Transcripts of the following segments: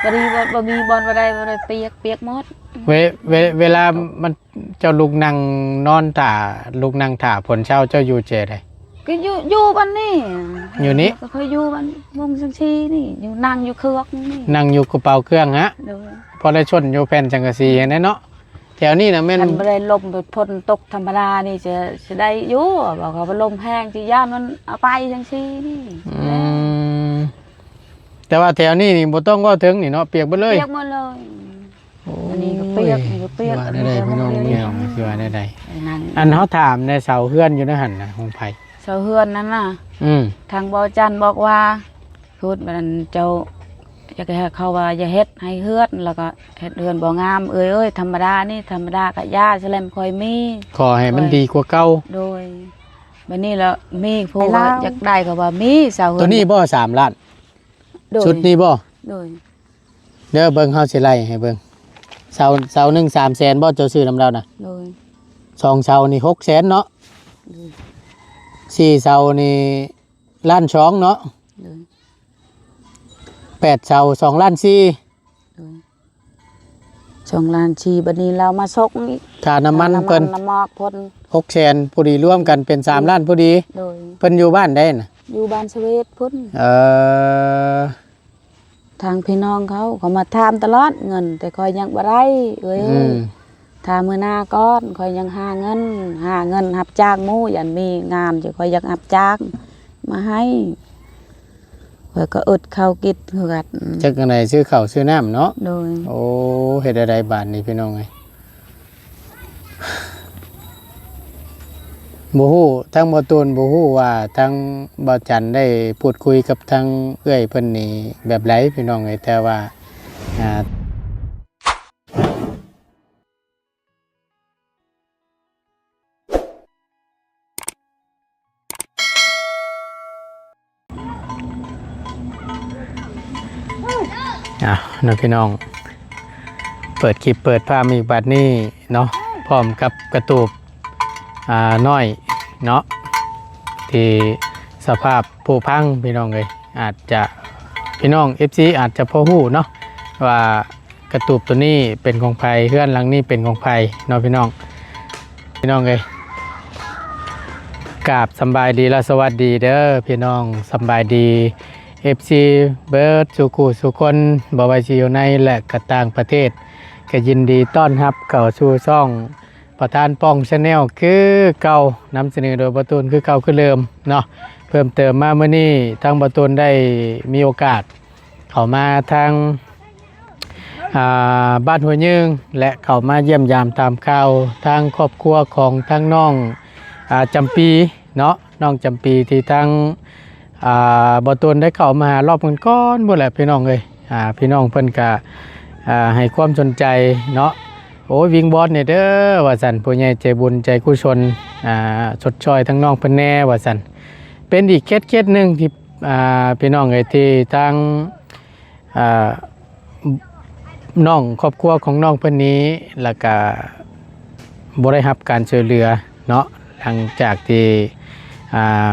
ບໍ່ດີ ບໍ່ ບໍ່ມີບ່ອນ ບໍ່ໄດ້ ບໍ່ໄດ້ ປຽກ ປຽກໝົດ. ເວ ເວ ເວລາມັນ ເຈົ້າລຸກນັ່ງນອນຖ້າ ລຸກນັ່ງຖ້າຝົນເຊົາ ເຈົ້າຢູ່ແຈໃດ? ກໍຢູ່ ຢູ່ບ້ານນີ້ ຢູ່ນີ້ ກໍຂ້ອຍຢູ່ບ້ານວົງສັງຊີນີ້ ຢູ່ ນັ່ງຢູ່ເຄືອກນີ້ ນັ່ງຢູ່ກະເປົາເຄື່ອງຫັ້ນ. ໂດຍ ພໍໄດ້ຊົນຢູ່ແຜ່ນສັງກະສີຫັ້ນແຫຼະເນາະ. ແຖວນີ້ນະແມ່ນ ຄັນບໍ່ໄດ້ລົມ ຝົນຕົກທຳມະດານີ້ ຈະ ຈະໄດ້ຢູ່ ບອກວ່າລົມແຮງ ຊິຢ້ານມັນເອົາໄປຈັ່ງຊີ້ນີ້. ອືມ ແຕ່ວ່າແຖວນີ້ນີ້ບໍ່ຕ້ອງເວົ້າເຖິງນີ້ເນາະ ປຽກເບິດເລີຍ ປຽກໝົດເລີຍ. ໂອ້ຍ ອັນນີ້ກໍປຽກ ນີ້ກໍປຽກ ຊິວ່າແນວໃດ ອັນນີ້ກໍ ພີ່ນ້ອງ ປຽກ ແມ່ນ້ອງ ຊິວ່າແນວໃດ? ອັນເຮົາຖາມແດ່ ເສົາເຮືອນຢູ່ໃນຫັ້ນນະ ຂອງໃຜ? ເສົາເຮືອນນັ້ນນະ ອືມ ທາງບໍ່ຈັນບອກວ່າ ພຸດ ບັດນັ້ນເຈົ້າຢາກໃຫ້ເຂົາວ່າຢ່າເຮັດໃຫ້ເຮືອນ ແລ້ວກໍເຮັດເຮືອນບໍ່ງາມ ເອື້ອຍເອີຍ ທຳມະດານີ້ ທຳມະດາກະຢ່າ ສະແລມຄ່ອຍມີ ຂໍໃຫ້ມັນດີກວ່າເກົ່າ. ໂດຍ ບັດນີ້ລະມີຜູ້ວ່າຢາກໄດ້ ເຂົາວ່າມີເສົາເຮືອນ ໂຕນີ້ບໍ່ ສາມລ້ານ? ໂດຍ ຊຸດນີ້ບໍ່? ໂດຍ ເດີ ເບິ່ງ ເຮົາຊິໄລ່ໃຫ້ເບິ່ງ ເສົາ ເສົາໜຶ່ງສາມແສນບໍ່ ເຈົ້າຊື້ນຳລາວນະ? ໂດຍ ສອງເສົານີ້ຫົກແສນເນາະ. ໂດຍ ສີ່ເສົານີ້ລ້ານສອງເນາະ. ໂດຍ ແປດເສົາສອງລ້ານສີ່. ໂດຍ ສອງລ້ານສີ່ ບັດນີ້ລາວມາຊົກອີກ ຄ່ານ້ຳມັນເພິ່ນ ນ້ຳມັນນ້ຳໝອກເພິ່ນ ຫົກແສນ ພໍດີ ລວມກັນເປັນສາມລ້ານພໍດີ. ໂດຍ ເພິ່ນຢູ່ບ້ານໃດນະ? ຢູ່ບ້ານສະເວດພຸ້ນ. ເອີ ທາງພີ່ນ້ອງເຂົາ ເຂົາມາຖາມຕະຫຼອດເງິນ ແຕ່ຂ້ອຍຍັງບໍ່ໄດ້ເອີຍ. ອືມ ຖ້າມື້ໜ້າກ່ອນ ຂ້ອຍຍັງຫາເງິນ ຫາເງິນຮັບຈ້າງໝູ່ ຢ້ານມີງານຢູ່ ຂ້ອຍຢາກຮັບຈ້າງມາໃຫ້ ຂ້ອຍກໍອຶດເຂົ້າກິນເຮືອນ. ຈັກຈັ່ງໃດ ຊື້ເຂົ້າຊື້ນ້ຳເນາະ. ໂດຍ ໂອ້ ເຮັດແນວໃດບາດນີ້ ພີ່ນ້ອງເອີຍ? ບໍ່ຮູ້ ທາງບໍ່ຕູນບໍ່ຮູ້ວ່າທາງບໍ່ຈັນໄດ້ພູດຄຸຍກັບທາງເອື້ອຍເພິ່ນນີ້ແບບໃດ ພີ່ນ້ອງເອີຍ ແຕ່ວ່າ ອ່າ ເອົາເນາະພີ່ນ້ອງ ເປີດຄລິບເປີດພາບອີກບາດນີ້ເນາະ ພ້ອມກັບກະຕູບ ອ່າ ນ້ອຍເນາະ ທີ່ສະພາບຜຸພັງ ພີ່ນ້ອງເອີຍ. ອາດຈະ ພີ່ນ້ອງ ເອັຟຊີ ອາດຈະພໍຮູ້ເນາະວ່າ ກະຕູບໂຕນີ້ເປັນຂອງໃຜ ເຮືອນຫຼັງນີ້ເປັນຂອງໃຜເນາະ ພີ່ນ້ອງ ພີ່ນ້ອງເອີຍ. ກາບສຳບາຍດີ ແລະ ສະຫວັດດີເດີ ພີ່ນ້ອງ ສຳບາຍດີ ເອັຟຊີ ເບິດສູ່ຄູ່ສູ່ຄົນ ບໍ່ວ່າຊິຢູ່ໃນ ແລະ ກະຕ່າງປະເທດ ກະຍິນດີຕ້ອນຮັບເຂົ້າສູ່ຊ່ອງ ປະທານປ່ອງ Channel ຄືເກົ່າ ນຳສະເໜີໂດຍບໍ່ຕູນຄືເກົ່າຄືເດີມເນາະ. ເພີ່ມເຕີມມາມື້ນີ້ ທາງບໍ່ຕູນໄດ້ມີໂອກາດເຂົ້າມາທາງ ອ່າ ບ້ານຫ້ວຍຍືງ ແລະ ເຂົ້າມາຢ້ຽມຢາມຖາມຂ່າວທາງຄອບຄົວຂອງທາງນ້ອງ ອ່າ ຈຳປີເນາະ ນ້ອງຈຳປີທີ່ທາງ ອ່າ ບໍ່ຕູນໄດ້ເຂົ້າມາຫາລອບກ່ອນໆພຸ້ນແຫຼະ ພີ່ນ້ອງເອີຍ. ອ່າ ພີ່ນ້ອງເພິ່ນກະ ອ່າ ໃຫ້ຄວາມສົນໃຈເນາະ ໂອ້ຍ ວິງວອນແດ່ເດີວ່າຊັ້ນ ຜູ້ໃຫຍ່ໃຈບຸນໃຈກຸສົນ ອ່າ ຊົດຊ່ອຍທາງນ້ອງເພິ່ນແດ່ວ່າຊັ້ນ. ເປັນອີກເຄສ ເຄສໜຶ່ງທີ່ ອ່າ ພີ່ນ້ອງເອີຍ ທີ່ທາງ ອ່າ ນ້ອງ ຄອບຄົວຂອງນ້ອງເພິ່ນນີ້ ແລ້ວກະບໍ່ໄດ້ຮັບການຊ່ວຍເຫຼືອເນາະ ຫຼັງຈາກທີ່ ອ່າ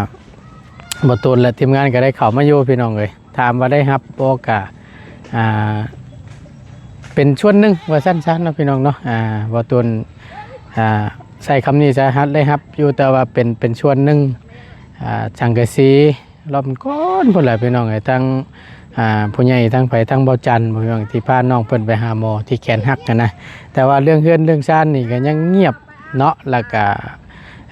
ບໍ່ຕູນ ແລະ ທີມງານກໍໄດ້ເຂົ້າມາຢູ່ ພີ່ນ້ອງເອີຍ. ຖາມວ່າໄດ້ຮັບບໍ່ ກະ ອ່າ ເປັນສ່ວນໜຶ່ງວ່າຊັ້ນຊະເນາະ ພີ່ນ້ອງເນາະ. ອ່າ ບໍ່ຕູນ ອ່າ ໃຊ້ຄຳນີ້ຊະ ຮັບ ໄດ້ຮັບຢູ່ ແຕ່ວ່າເປັນ ເປັນສ່ວນໜຶ່ງ ອ່າ ສັງກະສີ ລອບກ່ອນພຸ້ນແຫຼະ ພີ່ນ້ອງເອີຍ. ທັງ ອ່າ ຜູ້ໃຫຍ່ ທັງໃຜ ທັງບໍ່ຈັນ ພີ່ນ້ອງ ທີ່ພານ້ອງເພິ່ນໄປຫາໝໍທີ່ແຂນຫັກຫັ້ນນະ. ແຕ່ວ່າເລື່ອງເຮືອນເລື່ອງຊານນີ້ກໍຍັງງຽບ ເນາະ ແລ້ວກະ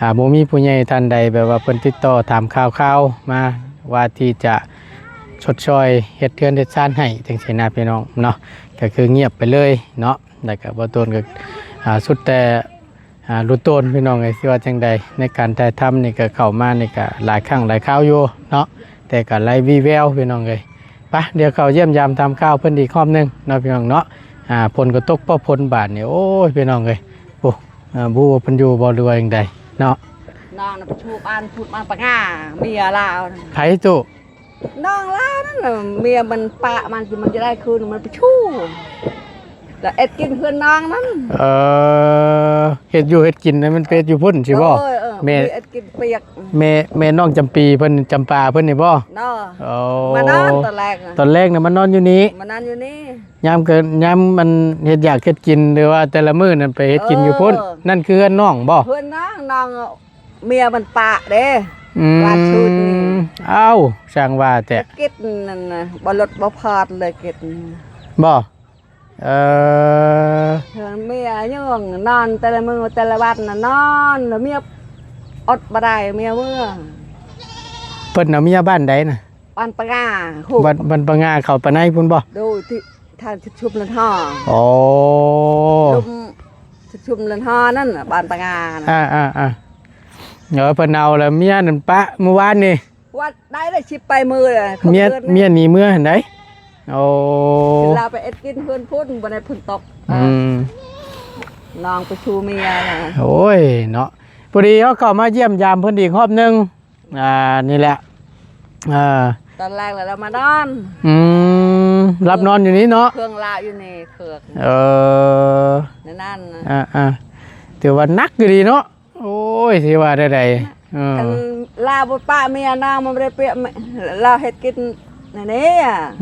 ອ່າ ບໍ່ມີຜູ້ໃຫຍ່ທ່ານໃດແບບວ່າເພິ່ນຕິດຕໍ່ຖາມຂ່າວຄາວມາ ວ່າທີ່ຈະຊົດຊ່ອຍເຮັດເຮືອນເຮັດຊານໃຫ້ ຈັ່ງຊີ້ນະ ພີ່ນ້ອງເນາະ. ກໍຄືງຽບໄປເລີຍເນາະ ແລ້ວກະບໍ່ຕົ້ນກໍ ອ່າ ສຸດແຕ່ ອ່າ ລຸໂຕນ ພີ່ນ້ອງເອີຍ ຊິວ່າຈັ່ງໃດ. ໃນການຖ່າຍທຳນີ້ກໍເຂົ້າມານີ້ກໍຫຼາຍຄັ້ງຫຼາຍຄາວຢູ່ເນາະ ແຕ່ກໍໄຮ້ວີ່ແວວ ພີ່ນ້ອງເອີຍ. ໄປ ດຽວເຂົ້າຢ້ຽມຢາມຖາມຂ່າວເພິ່ນອີກຮອບໜຶ່ງເນາະ ພີ່ນ້ອງເນາະ. ອ່າ ຝົນກໍຕົກ ພໍຝົນບາດນີ້ ໂອ້ຍ ພີ່ນ້ອງເອີຍ ໂອ້ ອ່າ ບໍ່ຮູ້ວ່າເພິ່ນຢູ່ບໍ່ ຫຼືວ່າຈັ່ງໃດເນາະ. ນ້ອງນະໄປຊູບອັນ ພູດມາປະຫາເມຍລາວ. ໃຜຕູ້? ນ້ອງລາວນັ້ນນະ ເມຍມັນປະມັນ ມັນຈະໄດ້ຄືນ ມັນໄປຊູ ແລ້ວເຮັດກິນເຮືອນນ້ອງນັ້ນ. ເອີ ເຮັດຢູ່ເຮັດກິນນະ ມັນໄປເຮັດຢູ່ພຸ້ນຊິບໍ່? ໂດຍ ເອີ ແມ່ ມີອັດກິນປຽກ ແມ່ ແມ່ນ້ອງຈຳປີເພິ່ນ ຈຳປາເພິ່ນນີ້ບໍ່? ເນາະ ໂອ້ ມານອນຕອນແລກນະ ຕອນແລກນະມານອນຢູ່ນີ້ ມານອນຢູ່ນີ້ ຍາມເກີດ ຍາມມັນເຮັດຢາກເຮັດກິນ ຫຼືວ່າແຕ່ລະມື້ນັ້ນໄປເຮັດກິນຢູ່ພຸ້ນ ເອີ ນັ້ນຄືເຮືອນນ້ອງບໍ່? ເຮືອນນ້ອງ ນ້ອງເມຍມັນປະເດ້ ອືມ ວ່າຊຸດນີ້ ອ້າວ ຊ່າງວ່າແທ້ ເຮັດກິນນັ້ນນະ ບໍ່ຫຼຸດບໍ່ພອດເລີຍກິນ ບໍ່? ເອີ ເຮືອນເມຍຍັງນອນແຕ່ລະມື້ແຕ່ລະວັນນະ ນອນ ເມຍອົດບໍ່ໄດ້ ເມຍເມືອ ເພິ່ນເອົາເມຍບ້ານໃດນະ? ບ້ານປະງາ ບ້ານ ບ້ານປະງາ ເຂົ້າໄປໃນພຸ້ນບໍ່? ໂດຍ ທີ່ທາງຊຸມເລີນຫໍ ໂອ້ ຊຸມເລີນຫໍນັ້ນ ບ້ານປະງານະ ອ່າໆໆ ເອີ ເພິ່ນເອົາລະເມຍນັ້ນປະມື້ວານນີ້ ວ່າໄດ້ລະສິບປາຍມື້ລະ ເມຍ ເມຍໜີເມືອຫັ້ນໃດ ໂອ້ ລາວໄປເຮັດກິນເຮືອນພຸ້ນ ບໍ່ໄດ້ຝົນຕົກ ອືມ ນ້ອງໄປຊູເມຍນະ ໂອ້ຍເນາະ ພໍດີເຮົາເຂົ້າມາຢ້ຽມຢາມເພິ່ນອີກຮອບໜຶ່ງ ອ່າ ນີ້ແຫຼະ ເອີ ຕອນແລກລະລາວມານອນ ອືມ ຫຼັບນອນຢູ່ນີ້ເນາະ ເຄື່ອງລາວຢູ່ນີ້ ເຄື່ອງ ເອີ ໃນນັ້ນ ອ່າໆ ຖືວ່າໜັກຢູ່ດີເນາະ ໂອ້ຍ ຊິວ່າແນວໃດ ເອີ ຄັນລາວບໍ່ປະເມຍນາງ ມັນບໍ່ໄດ້ເປະ ລາວເຮັດກິນແນວນີ້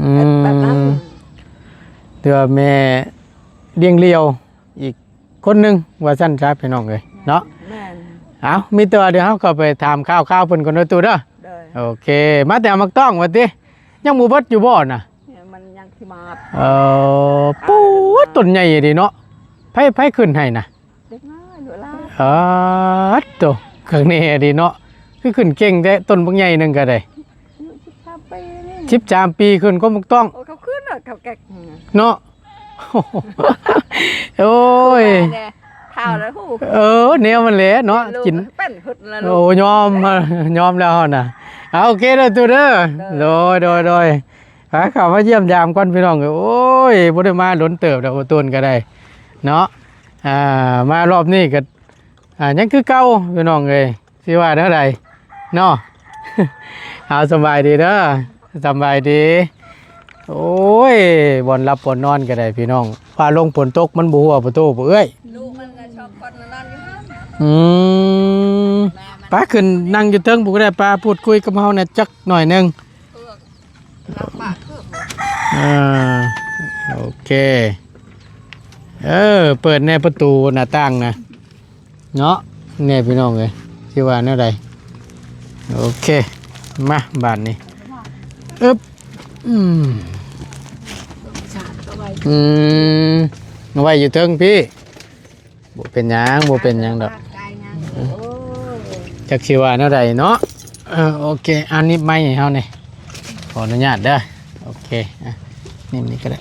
ອືມ ເຮັດແບບນັ້ນ ຖືວ່າແມ່ລ້ຽງຫຼຽວອີກຄົນໜຶ່ງ ວ່າຊັ້ນຊະ ພີ່ນ້ອງເອີຍເນາະ ແມ່ນ ເອົ້າ ມີແຕ່ວ່າດຽວເຮົາເຂົ້າໄປຖາມຂ່າວໆເພິ່ນກ່ອນເດີຕູ້ເດີ ໂດຍ ໂອເຄ ມາແຕ່ເອົາໝາກຕ້ອງວ່າຕິ ຍັງບໍ່ເບິດຢູ່ບໍ່ນະ? ມັນຍັງຊິມາດ ເອີ ປູດ ຕົ້ນໃຫຍ່ດີເນາະ ໃຜ ໃຜຂຶ້ນໃຫ້ນະ? ເດັກນ້ອຍ ລູກຫຼານ ອາດໂຕ ຄັກແນ່ດີເນາະ ຄືຂຶ້ນເກັ່ງແທ້ ຕົ້ນບັກໃຫຍ່ໜຶ່ງກໍໄດ້ ອາຍຸສິບສາມປີນີ້ ສິບສາມປີ ຂຶ້ນກົກໝາກຕ້ອງ ໂອ້ ເຂົາຂຶ້ນເນາະ ເຂົາແກກເນາະ ໂອ້ຍ ແນ່ ທ້າວແລ້ວຮູ້ ເອີ ແນວມັນແຫຼະເນາະ ກິນ ເປັນຫຶດແລ້ວ ໂອ້ ຍອມ ຍອມແລ້ວເຮົານະ ເອົາ ໂອເຄເດີຕູ້ເດີ ໂດຍ ໂດຍ ໂດຍ ໄປ ເຂົ້າມາຢ້ຽມຢາມກ່ອນພີ່ນ້ອງເອີຍ ໂອ້ຍ ບໍ່ໄດ້ມາດົນເຕີບດອກ ບໍ່ຕູນກໍໄດ້ເນາະ ອ່າ ມາຮອບນີ້ກໍ ອ່າ ຍັງຄືເກົ່າພີ່ນ້ອງເອີຍ ຊິວ່າແນວໃດເນາະ ເອົາ ສະບາຍດີເດີ ສະບາຍດີ ໂອ້ຍ ບ່ອນຫຼັບບ່ອນນອນກໍໄດ້ພີ່ນ້ອງ ຟ້າລົງຝົນຕົກ ມັນບໍ່ຮົ່ວປະຕູບໍ່ເອື້ອຍ ລູກມັນກໍຊອບຄົນນອນຢູ່ຫັ້ນ ອືມ ປາຂຶ້ນນັ່ງຢູ່ເທິງພຸ້ນກໍໄດ້ ປາ ພູດຄຸຍກັບເຮົາແດ່ຈັກໜ້ອຍໜຶ່ງ ເອີ ໂອເຄ ເອີ ເປີດແດ່ປະຕູໜ້າຕ່າງນະ ເນາະ ແນ່ພີ່ນ້ອງເອີຍ ຊິວ່າແນວໃດ ໂອເຄ ມາບາດນີ້ ອຶບ ອືມ ອືມ ເອົາໄວ້ຢູ່ເທິງພີ້ ບໍ່ເປັນຫຍັງ ບໍ່ເປັນຫຍັງດອກ ຈັກຊິວ່າແນວໃດເນາະ ເອີ ໂອເຄ ອັນນີ້ໄມ້ໃຫ້ເຮົານີ້ ຂໍອະນຸຍາດເດີ ໂອເຄ ອ່ະ ນີ້ ນີ້ກໍໄດ້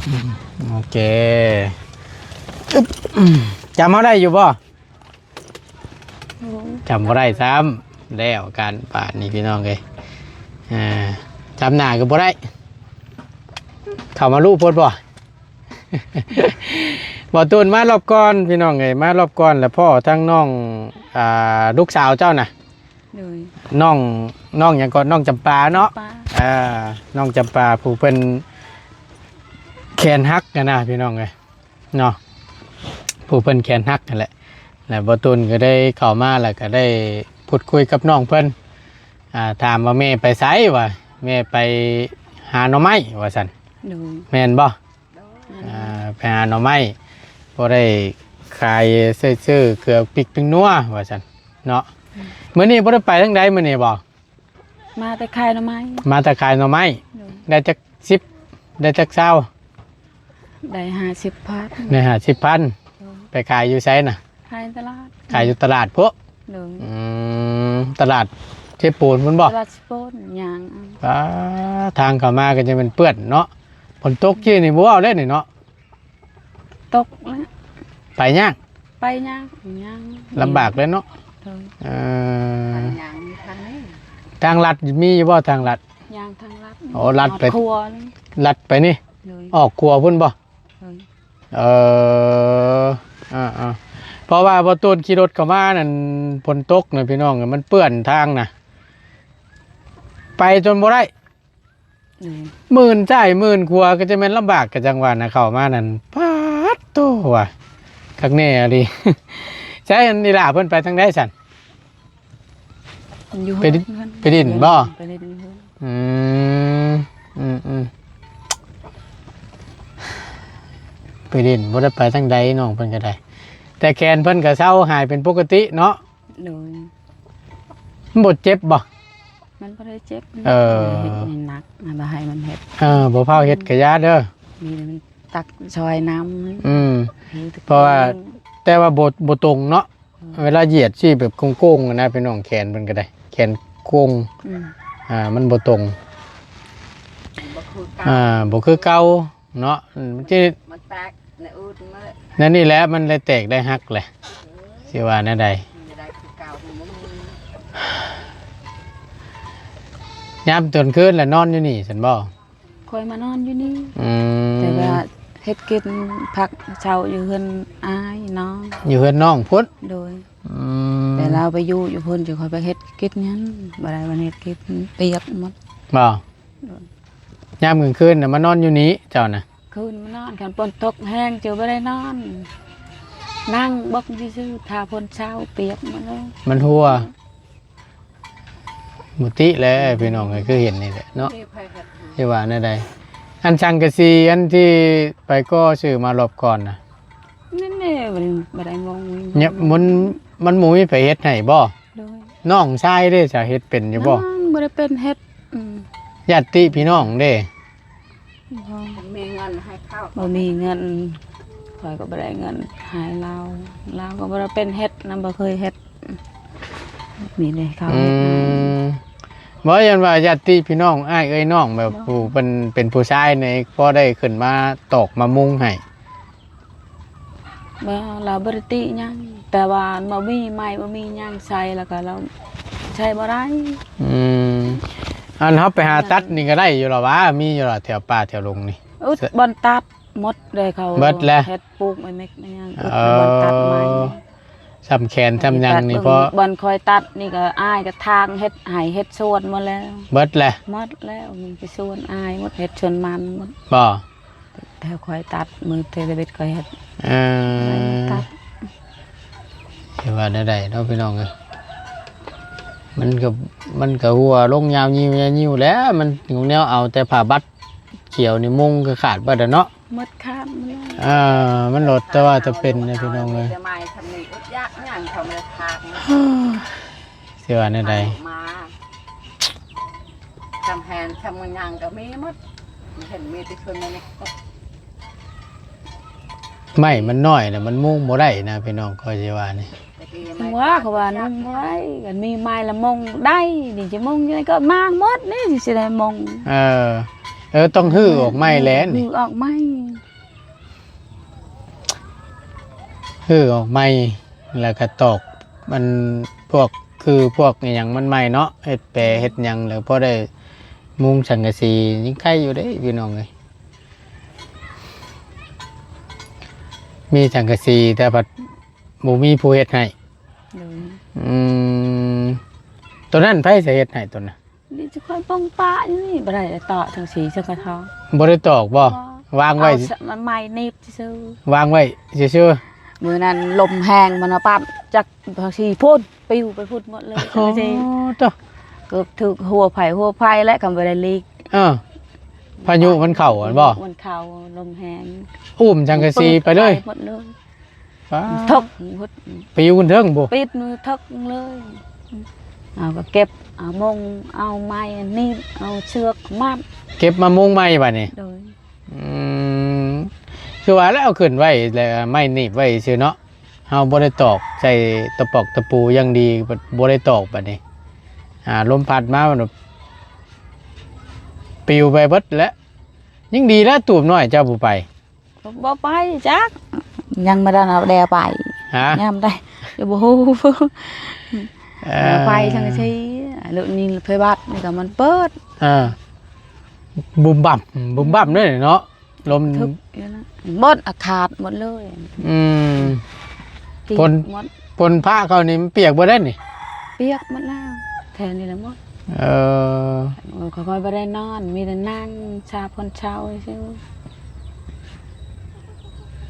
ອືມ ໂອເຄ ອຶບ ອືມ ຈຳເຮົາໄດ້ຢູ່ບໍ່? ໂອ້ ຈຳບໍ່ໄດ້ຊ້ຳ ແລ້ວການບາດນີ້ພີ່ນ້ອງເອີຍ ອ່າ ຈຳໜ້າກໍບໍ່ໄດ້ ເຂົ້າມາລຸໂພດບໍ່? ບໍ່ຕູນມາລອບກ່ອນພີ່ນ້ອງເອີຍ ມາລອບກ່ອນ ແລ້ວພໍ້ທັງນ້ອງ ອ່າ ລູກສາວເຈົ້ານະ ໂດຍ ນ້ອງ ນ້ອງຫຍັງເກາະ ນ້ອງຈຳປາເນາະ ຈຳປາ ອ່າ ນ້ອງຈຳປາ ຜູ້ເພິ່ນແຂນຫັກຫັ້ນນະພີ່ນ້ອງເອີຍ ເນາະ ຜູ້ເພິ່ນແຂນຫັກຫັ້ນແຫຼະ ແລ້ວບໍ່ຕູນກໍໄດ້ເຂົ້າມາ ແລ້ວກໍໄດ້ພູດຄຸຍກັບນ້ອງເພິ່ນ ອ່າ ຖາມວ່າແມ່ໄປໃສ ວ່າແມ່ໄປຫາໜໍ່ໄມ້ ວ່າຊັ້ນ ໂດຍ ແມ່ນບໍ່? ໂດຍ ອ່າ ໄປຫາໜໍ່ໄມ້ ພໍໄດ້ຂາຍ ໄດ້ຊື້ເກືອປິກປິງນົວ ວ່າຊັ້ນເນາະ ອືມ ມື້ນີ້ບໍ່ໄດ້ໄປທາງໃດມື້ນີ້ບໍ່? ມາແຕ່ຂາຍໜໍ່ໄມ້ ມາແຕ່ຂາຍໜໍ່ໄມ້ ໂດຍ ໄດ້ຈັກສິບ ໄດ້ຈັກຊາວ? ໄດ້ຫ້າສິບພັນ ໄດ້ຫ້າສິບພັນ ໂດຍ ໄປຂາຍຢູ່ໃສນະ? ຂາຍຕະຫຼາດ ຂາຍຢູ່ຕະຫຼາດພຸ້ນ ໂດຍ ອືມ ຕະຫຼາດເຊໂປນພຸ້ນບໍ່? ຕະຫຼາດເຊໂປນ ຍ່າງ ອ່າ ທາງເຂົ້າມາກໍຈະແມ່ນເປື້ອນເນາະ ຝົນຕົກກີ້ນີ້ບໍ່ເວົ້າເດ້ນີ້ເນາະ ຕົກແລ້ວ ໄປຍາກ ໄປຍາກ ຍ່າງ ລຳບາກເລີຍເນາະ ໂດຍ ເອີ ໄປຍ່າງຢູ່ທາງນີ້ ທາງລັດມີຢູ່ບໍ່ທາງລັດ? ຍ່າງທາງລັດ ໂອ້ ລັດໄປ ຮອດຂົວ ລັດໄປນີ້ ໂດຍ ອອກຂົວພຸ້ນບໍ່? ໂດຍ ເອີ ອ່າໆ ເພາະວ່າບໍ່ຕູນຂີ່ລົດເຂົ້າມານັ້ນ ຝົນຕົກນະພີ່ນ້ອງ ມັນເປື້ອນທາງນະ ໄປຈົນບໍ່ໄດ້ ອືມ ມື່ນຊ້າຍມື່ນຂວາກໍຈະແມ່ນລຳບາກ ກໍຈັ່ງວ່ານະ ເຂົ້າມານັ້ນ ປາດໂທ້ ວ່າຄັກແນ່ອີ່ຫຼີ ໃສ ອັນນີ້ລະ ເພິ່ນໄປທາງໃດຊັ້ນ? ຢູ່ ໄປ ເຮືອນ ໄປຫຼິ້ນບໍ່? ໄປຫຼິ້ນຢູ່ເຮືອນ ອືມ ອືມ ອືມ ໄປຫຼິ້ນ ບໍ່ໄດ້ໄປທາງໃດ ນ້ອງເພິ່ນກໍໄດ້ ແຕ່ແຂນເພິ່ນກໍເຊົາຫາຍເປັນປົກກະຕິເນາະ? ໂດຍ ມັນບໍ່ເຈັບບໍ່? ມັນບໍ່ໄດ້ເຈັບ ເອີ ເຮັດໃຫ້ໜັກ ບໍ່ໃຫ້ມັນເຮັດ ເອີ ບໍ່ພາວເຮັດກະຢ່າເດີ ມີແຕ່ມັນຕັກຊ່ອຍນ້ຳ ອືມ ເພາະວ່າ ແຕ່ວ່າບໍ່ ບໍ່ຕົງເນາະ ເວລາຢຽດຊີ້ແບບໂກ່ງໆນະ ພີ່ນ້ອງ ແຂນເພິ່ນກໍໄດ້ ແຂນໂກ່ງ ອືມ ອ່າ ມັນບໍ່ຕົງ ບໍ່ຄືເກົ່າ ອ່າ ບໍ່ຄືເກົ່າເນາະ ອືມ ມັນຊິ ມັນແຕກໃນອືດໝົດ ນັ້ນນີ້ແຫຼະ ມັນໄດ້ແຕກໄດ້ຫັກແຫຼະ ຊິວ່າແນວໃດ ມັນບໍ່ໄດ້ຄືເກົ່າ ມັນບໍ່ມີ ຍາມຕອນຄືນລະນອນຢູ່ນີ້ຊັ້ນບໍ່? ຂ້ອຍມານອນຢູ່ນີ້ ອືມ ແຕ່ວ່າເຮັດກິນ ພັກເຊົາຢູ່ເຮືອນອ້າຍນ້ອງ ຢູ່ເຮືອນນ້ອງພຸ້ນ ໂດຍ ອືມ ແຕ່ລາວໄປຢູ່ ຢູ່ພຸ້ນ ຈະຂ້ອຍໄປເຮັດກິນຫຍັງ ບໍ່ໄດ້ ມັນເຮັດກິນປຽກໝົດ ບໍ່? ໂດຍ ຍາມກາງຄືນນະ ມານອນຢູ່ນີ້ເຈົ້ານະ? ຄືນມານອນ ຄັນຝົນຕົກແຮງ ຈະບໍ່ໄດ້ນອນ ນັ່ງເບິ່ງຊື່ໆ ຖ້າຝົນເຊົາ ປຽກໝົດເລີຍ ມັນຮົ່ວ. ບໍ່ຕິແຫຼະພີ່ນ້ອງເອີຍ ຄືເຫັນນີ້ແຫຼະເນາະ ຊິວ່າແນວໃດ ອັນສັງກະສີອັນທີ່ໄປກໍ່ຊື້ມາລອບກ່ອນນະ ນັ້ນແຫຼະ ບໍ່ໄດ້ ບໍ່ໄດ້ມຸງ ມັນ ມັນບໍ່ມີໃຜເຮັດໃຫ້ບໍ່? ໂດຍ ນ້ອງຊາຍເດ້ ຈະເຮັດເປັນຢູ່ບໍ່? ນ້ອງບໍ່ໄດ້ເປັນເຮັດ ອືມ ຍາດຕິພີ່ນ້ອງເດ້? ບໍ່ ມີເງິນໃຫ້ເຂົາ ບໍ່ມີເງິນ ຂ້ອຍກໍບໍ່ໄດ້ເງິນໃຫ້ລາວ ລາວກໍບໍ່ໄດ້ເປັນເຮັດນຳ ບໍ່ເຄີຍເຮັດ ມີແຕ່ເຂົາເຮັດໃຫ້ ອືມ ບໍ່ ຢ້ານວ່າຍາດຕິພີ່ນ້ອງ ອ້າຍເອື້ອຍນ້ອງ ແບບ ບໍ່ ຜູ້ເພິ່ນເປັນຜູ້ຊາຍນີ້ ພໍໄດ້ຂຶ້ນມາຕອກມາມຸງໃຫ້ ບໍ່ ລາວບໍ່ໄດ້ຕິຫຍັງ ແຕ່ວ່າບໍ່ມີໄມ້ ບໍ່ມີຫຍັງໃສ່ ແລ້ວກໍລາວໃຊ້ບໍ່ໄດ້ ອືມ ອັນເຮົາໄປຫາຕັດນີ້ກໍໄດ້ຢູ່ລະຫວາ ມີຢູ່ລະແຖວປ່າແຖວດົງນີ້ ອຶດ ບ່ອນຕັດໝົດເລີຍ ເຂົາເບິດແລ້ວ ເຮັດປູກໄມ້ເມັກໄມ້ຫຍັງ ເອີ ອຶດ ບ່ອນຕັດໄມ້ ສ່ຳແຂນສ່ຳຫຍັງນີ້ ເພາະບ່ອນຂ້ອຍຕັດນີ້ກໍອ້າຍກໍທາງເຮັດໄຮ່ເຮັດສວນໝົດແລ້ວ ເບິດແລ້ວ ໝົດແລ້ວ ມີແຕ່ສວນອ້າຍໝົດ ເຮັດສວນມັນໝົດ ບໍ່? ແຕ່ຂ້ອຍຕັດ ມື້ເທລະບິດຂ້ອຍເຮັດ ເອີ ຕັດ ຊິວ່າແນວໃດເນາະພີ່ນ້ອງເອີຍ ມັນກໍ ມັນກໍຮົ່ວລົງຍາວຍິ້ວຍາວຍິ້ວແລ້ວ ມັນຫຍັງແນວເອົາແຕ່ຜ້າບັດຂຽວນີ້ມຸງກໍຂາດເບິດແລ້ວເນາະ ໝົດຂາດໝົດແລ້ວ ເອີ ມັນໂລດແຕ່ວ່າຈະເປັນນະພີ່ນ້ອງເອີຍ ມີແຕ່ໄມ້ຊ່ຳນີ້ ອຶດຢາກຫຍັງເຂົາບໍ່ໄດ້ພາກ ຊິວ່າແນວໃດ ມາ ຊ່ຳແຮນຊ່ຳມັນຫຍັງກໍມີໝົດ ເຫັນມີແຕ່ຄົນໃນນີ້ ໄມ້ມັນນ້ອຍນະ ມັນມຸງບໍ່ໄດ້ນະພີ່ນ້ອງ ຂ້ອຍຊິວ່ານີ້ ວ່າເຂົາວ່ານຸ່ງບໍ່ໄດ້ ຄັນມີໄມ້ລະມຸງໄດ້ ນີ້ຈະມຸງຢູ່ໃນກໍມາງໝົດນີ້ ຊິໄດ້ມຸງ ເອີ ເອີ ຕ້ອງຮື້ອອກໃໝ່ແຫຼະນີ້ ຮື້ອອກໃໝ່ ຮື້ອອກໃໝ່ ແລ້ວກໍຕອກ ມັນ ພວກ ຄືພວກອີ່ຫຍັງມັນໃໝ່ເນາະ ເຮັດແປເຮັດຫຍັງ ແລ້ວພໍໄດ້ມຸງສັງກະສີ ຍັງໄຄຢູ່ເດ້ພີ່ນ້ອງເອີຍ ມີສັງກະສີ ແຕ່ພັດບໍ່ມີຜູ້ເຮັດໃຫ້ ໂດຍ ອືມ ໂຕນັ້ນໃຜຊິເຮັດໃຫ້ໂຕນັ້ນ? ນີ້ຈະຄ່ອຍປ້ອງປະຢູ່ນີ້ ບໍ່ໄດ້ຕອກທັງສີສັງກະທອງ ບໍ່ໄດ້ຕອກບໍ່? ບໍ່ ວາງໄວ້ ເອົາໄມ້ໜີບຊື່ໆ ວາງໄວ້ຊື່ໆ ມື້ນັ້ນລົມແຮງ ມັນມາປັດຈັກຜັກຊີພຸ້ນ ປິວໄປພຸ້ນໝົດເລີຍ ໂອ້ ໂຕ ເກືອບຖືກຫົວໃຜຫົວໃຜແຫຼະ ຄັນບໍ່ໄດ້ຫຼີກ ເອີ ພາຍຸມັນເຂົ້າຫັ້ນບໍ່? ມັນເຂົ້າ ລົມແຮງ ອຸ້ມສັງກະສີໄປເລີຍ ມັນເປີດໄປໝົດເລີຍ ປາ ທົກ ປິວຂຶ້ນເທິງພຸ້ນ ປິດມືທົກເລີຍ ເອົາກໍເກັບ ເອົາມຸງ ເອົາໄມ້ໜີບ ເອົາເຊືອກມັດ ເກັບມາມຸງໃໝ່ບາດນີ້ ໂດຍ ອືມ ຄືວ່າແລ້ວ ເອົາຂຶ້ນໄວ້ ແລ້ວໄມ້ໜີບໄວ້ຊື່ເນາະ ເຮົາບໍ່ໄດ້ຕອກໃສ່ຕະປອກຕະປູຢ່າງດີ ບໍ່ໄດ້ຕອກບາດນີ້ ອ່າ ລົມພັດມາ ມັນປິວໄປເບິດແລ້ວ ຍັງດີແລ້ວຕູບນ້ອຍເຈົ້າບໍ່ໄປ ບໍ່ໄປຈັກ ຍັງບໍ່ທັນເອົາແດ່ໄປ ຮະ ຍາມໃດ ຍັງບໍ່ຮູ້ ເອີ ແລ້ວໄປທາງຊີ້ ລົດນີ້ໄຟບັດນີ້ກໍມັນເປີດ ອ່າ ບຸມບັບ ບຸມບັບເດ້ເນາະ ລົມ ທຶກຢູ່ນະ ໝົດ ອາ ຂາດໝົດເລີຍ ອືມ ຝົນ ຝົນຟ້າເຂົ້ານີ້ມັນປຽກເບິດເດ້ນີ້ ປຽກໝົດແລ້ວ ແຖວນີ້ແຫຼະໝົດ ເອີ ໂອ້ຍ ຂ້ອຍບໍ່ໄດ້ນອນ ມີແຕ່ນັ່ງຊາຄົນເຊົາຊື່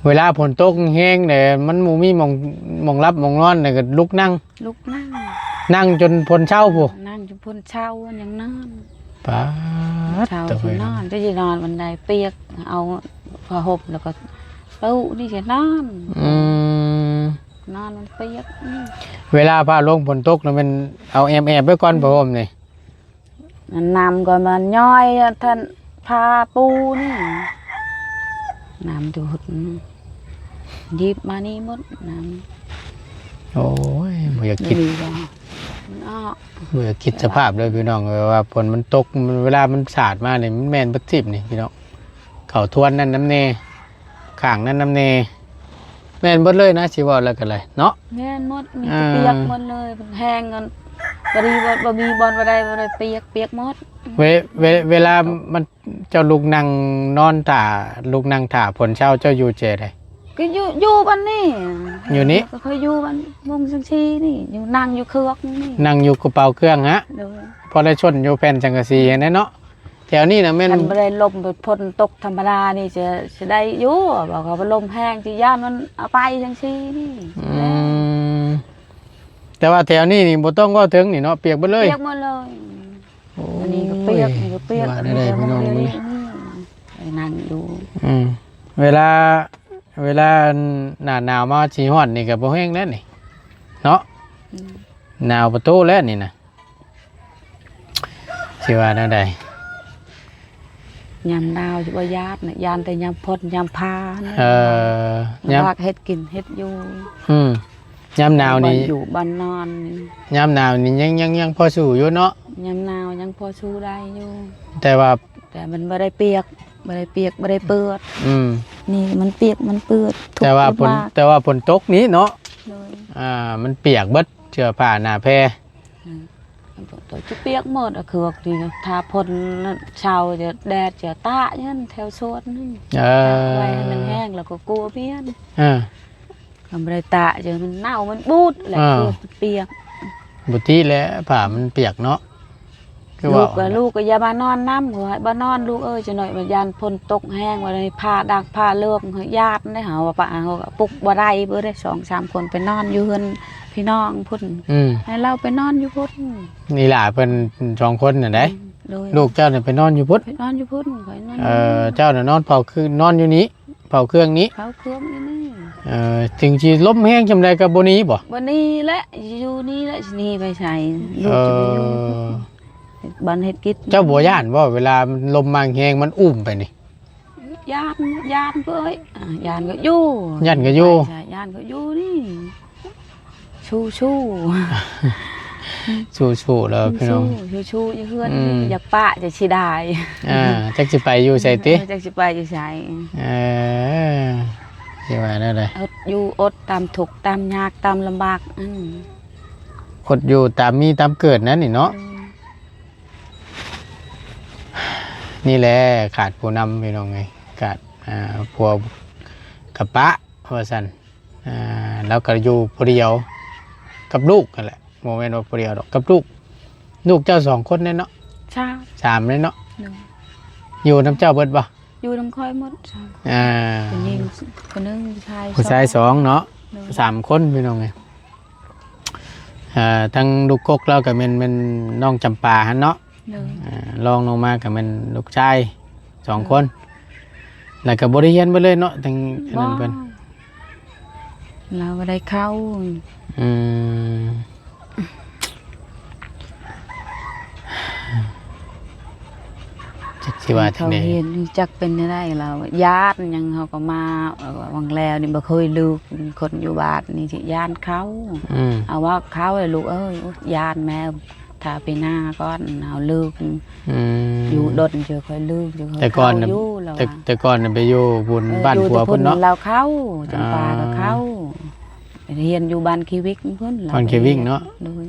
ເວລາຝົນຕົກແຮງໆ ແລ້ວມັນບໍ່ມີໝ່ອງ ໝ່ອງຫຼັບໝ່ອງນອນ ແລ້ວກໍລຸກນັ່ງ ລຸກນັ່ງ ນັ່ງຈົນພົ້ນເຊົ້າພຸ້ນ ນັ່ງຈົນພົ້ນເຊົ້າຍັງນອນ ປາດ ເຊົ້າ ໂທ້ ຊິນອນ ຈະຊິນອນບັນໄດປຽກ ເອົາຜ້າຫົ່ມແລ້ວກໍປູນີ້ຊິນອນ ອືມ ນອນມັນປຽກ ອືມ ເວລາຟ້າລົງຝົນຕົກນະ ແມ່ນເອົາແອບໆໄວ້ກ່ອນ ອືມ ຜ້າຫົ່ມນີ້ ນ້ຳກໍມາຍ້ອຍ ທ່ານ ຜ້າປູນີ້ ນ້ຳດູດ ດີບມານີ້ໝົດ ນ້ຳ ໂອ້ຍ ບໍ່ຢາກຄິດ ເນາະ ບໍ່ຢາກຄິດສະພາບເລີຍພີ່ນ້ອງເອີຍ ວ່າຝົນມັນຕົກ ເວລາມັນສາດມານີ້ ມັນແມ່ນເບິດທີບນີ້ພີ່ນ້ອງ ເຂົ້າຖ້ວນນັ້ນນຳແດ່ ຂ້າງນັ້ນນຳແດ່ ແມ່ນເບິດເລີຍນະ ຊິເວົ້າແລ້ວກໍໄດ້ເນາະ ແມ່ນໝົດ ມີແຕ່ ອ່າ ປຽກໝົດເລີຍ ແຮງ ພໍດີບໍ່ ບໍ່ມີບ່ອນບໍ່ໄດ້ ບໍ່ໄດ້ ປຽກ ປຽກໝົດ ເວ ເວ ເວລາມັນ ເຈົ້າລຸກນັ່ງນອນຖ້າ ລຸກນັ່ງຖ້າຝົນເຊົ້າ ເຈົ້າຢູ່ແຈໃດ? ກໍຢູ່ ຢູ່ບ້ານນີ້ ຢູ່ນີ້ ກໍຂ້ອຍຢູ່ບ້ານວົງສັງຊີນີ້ ຢູ່ ນັ່ງຢູ່ເຄືອກນີ້ ນັ່ງຢູ່ກະເປົາເຄື່ອງຫັ້ນ ໂດຍ ພໍໄດ້ຊົນຢູ່ແຜ່ນສັງກະສີຫັ້ນແຫຼະເນາະ ແຖວນີ້ນະແມ່ນ ຄັນບໍ່ໄດ້ລົມ ຝົນຕົກທຳມະດານີ້ ຈະ ຈະໄດ້ຢູ່ ບອກວ່າລົມແຮງ ຊິຢ້ານມັນເອົາໄປຈັ່ງຊີ້ນີ້ ອືມ ແຕ່ວ່າແຖວນີ້ນີ້ບໍ່ຕ້ອງເວົ້າເຖິງນີ້ເນາະ ປຽກເບິດເລີຍ ປຽກໝົດເລີຍ ໂອ້ຍ ອັນນີ້ກໍປຽກ ນີ້ກໍປຽກ ວ່າແນວໃດພີ່ນ້ອງມື້ນີ້ ໄປນັ່ງຢູ່ ອືມ ເວລາ ເວລາໜ້າໜາວມາຊິຮອດນີ້ກໍບໍ່ແຮງແລ້ວນີ້ເນາະ ອືມ ໜາວປະໂຕແລ້ວນີ້ນະ ຊິວ່າແນວໃດ? ຍາມໜາວຊິບໍ່ຢ້ານນະ ຢ້ານແຕ່ຍາມຝົນຍາມຟ້ານະ ເອີ ລຳບາກເຮັດກິນເຮັດຢູ່ ອືມ ຍາມໜາວນີ້ ບ່ອນຢູ່ບ່ອນນອນນີ້ ຍາມໜາວນີ້ຍັງ ຍັງ ຍັງພໍສູ້ຢູ່ເນາະ ຍາມໜາວຍັງພໍສູ້ໄດ້ຢູ່ ແຕ່ວ່າ ແຕ່ມັນບໍ່ໄດ້ປຽກ ບໍ່ໄດ້ປຽກ ບໍ່ໄດ້ເປີດ ອືມ ນີ້ມັນປຽກ ມັນເປີດ ແຕ່ວ່າຝົນ ແຕ່ວ່າຝົນຕົກນີ້ເນາະ ໂດຍ ອ່າ ມັນປຽກເບິດ ເສື້ອຜ້າໜ້າແພ ອືມ ຈະປຽກໝົດ ເຄືອກນີ້ ຖ້າຝົນເຊົ້າຈະແດດຈະຕາກຢູ່ຫັ້ນແຖວສວນນັ້ນ ເອີ ຕາກໄວ້ໃຫ້ມັນແຫ້ງ ແລ້ວກໍກົວພຽນ ເອີ ຄັນບໍ່ໄດ້ຕາກຈະມັນເນົ່າມັນບູດແຫຼະ ເອີ ເກືອບປຽກ ບໍ່ຕິແຫຼະ ຜ້າມັນປຽກເນາະ ຄືວ່າ ລູກກໍ ລູກກໍຢ່າມານອນນຳ ເຂົາໃຫ້ບໍ່ນອນລູກເອີຍ ຈັກໜ້ອຍວ່າຢ້ານຝົນຕົກແຮງ ວ່າໄດ້ຜ້າດັກຜ້າເລິກ ຢ້ານເດ້ ເຮົາວ່າປະ ເຮົາກໍປຸກບໍ່ໄດ້ເບີດເດ້ ສອງສາມຄົນໄປນອນຢູ່ເຮືອນພີ່ນ້ອງພຸ້ນ ອືມ ໃຫ້ລາວໄປນອນຢູ່ພຸ້ນ ນີ້ຫຼ້າເພິ່ນສອງຄົນນັ້ນໃດ ອືມ ໂດຍ ລູກເຈົ້ານັ້ນໄປນອນຢູ່ພຸ້ນ ໄປນອນຢູ່ພຸ້ນ ຂ້ອຍນອນ ເອີ ເຈົ້ານະນອນເຝົ້າຄືນ ນອນຢູ່ນີ້ ເຝົ້າເຄື່ອງນີ້ ເຝົ້າເຄື່ອງຢູ່ນີ້ ເອີ ເຖິງຊິລົມແຮງສ່ຳໃດກໍບໍ່ໜີບໍ? ບໍ່ໜີແຫຼະ ຢູ່ນີ້ແຫຼະ ຊິໜີໄປໃສ? ລູກຈະໄປຢູ່ ເອີ ເຮັດບ້ານເຮັດກິດ ເຈົ້າບໍ່ຢ້ານບໍ ເວລາລົມມາແຮງມັນອຸ້ມໄປນີ້? ຢ້ານ ຢ້ານເວີຍ ອ່າ ຢ້ານກໍຢູ່ ຢ້ານກໍຢູ່ ໃຊ່ ຢ້ານກໍຢູ່ນີ້ ສູ້ໆ ສູ້ໆແລ້ວພີ່ນ້ອງ ສູ້ໆຢູ່ເຮືອນ ອືມ ຢາກປະຈະຊິໄດ້ ອ່າ ຈັກຊິໄປຢູ່ໃສຕິ ເອີ ຈັກຊິໄປຢູ່ໃສ ເອີ ຊິວ່າແນວໃດ ອົດຢູ່ອົດຕາມທຸກຕາມຍາກຕາມລຳບາກ ອືມ ອົດຢູ່ຕາມມີຕາມເກີດນັ້ນນີ້ເນາະ ອືມ ນີ້ແຫຼະຂາດຜູ້ນຳພີ່ນ້ອງເອີຍ ຂາດ ອ່າ ຜົວກັບປະວ່າຊັ້ນ ອ່າ ລາວກໍຢູ່ຜູ້ດຽວກັບລູກຫັ້ນແຫຼະ ບໍ່ແມ່ນວ່າຜູ້ດຽວດອກ ກັບລູກ ລູກເຈົ້າສອງຄົນແຫຼະເນາະ ສາມ ສາມແຫຼະເນາະ ໂດຍ ຢູ່ນຳເຈົ້າເບິດບໍ່? ຢູ່ນຳຂ້ອຍໝົດ ອ່າ ຜູ້ຍິງຄົນໜຶ່ງ ຜູ້ຊາຍ ຜູ້ຊາຍສອງເນາະ ໂດຍ ສາມຄົນພີ່ນ້ອງເອີຍ ອ່າ ທັງລູກກົກລາວກໍແມ່ນ ແມ່ນນ້ອງຈຳປາຫັ້ນເນາະ ໂດຍ ອ່າ ລອງລົງມາກໍແມ່ນລູກຊາຍສອງຄົນ ແລ້ວກໍບໍ່ໄດ້ຮຽນເບິດເລີຍເນາະ ທັງອັນນັ້ນເພິ່ນ ລາວບໍ່ໄດ້ເຂົ້າ ອືມ ຈັກຊິວ່າຈັ່ງໃດ ເຂົາຮຽນຈັກເປັນແນວໃດລາວ ຢ້ານຫຍັງເຮົາກໍມາ ເອີ ຫວ່າງແລ້ວນີ້ບໍ່ເຄີຍລືກ ຄົນຢູ່ບ້ານນີ້ຊິຢ້ານເຂົາ ອືມ ເອົາວ່າເຂົາ ລູກເອີຍ ຢ້ານແມ່ ຖ້າໄປນາກ່ອນເຮົາລືກ ອືມ ຢູ່ດົນເຈົ້າ ຂ້ອຍລືກເຈົ້າ ແຕ່ກ່ອນນະ ຢູ່ລາວ ແຕ່ ແຕ່ກ່ອນນະໄປຢູ່ບຸນ ເອີ ບ້ານຜົວພຸ້ນເນາະ ລາວເຂົ້າ ຈຳປາກໍເຂົ້າ ອ່າ ໄປຮຽນຢູ່ບ້ານຄີວິກພຸ້ນ ບ້ານຄີວິກເນາະ ໂດຍ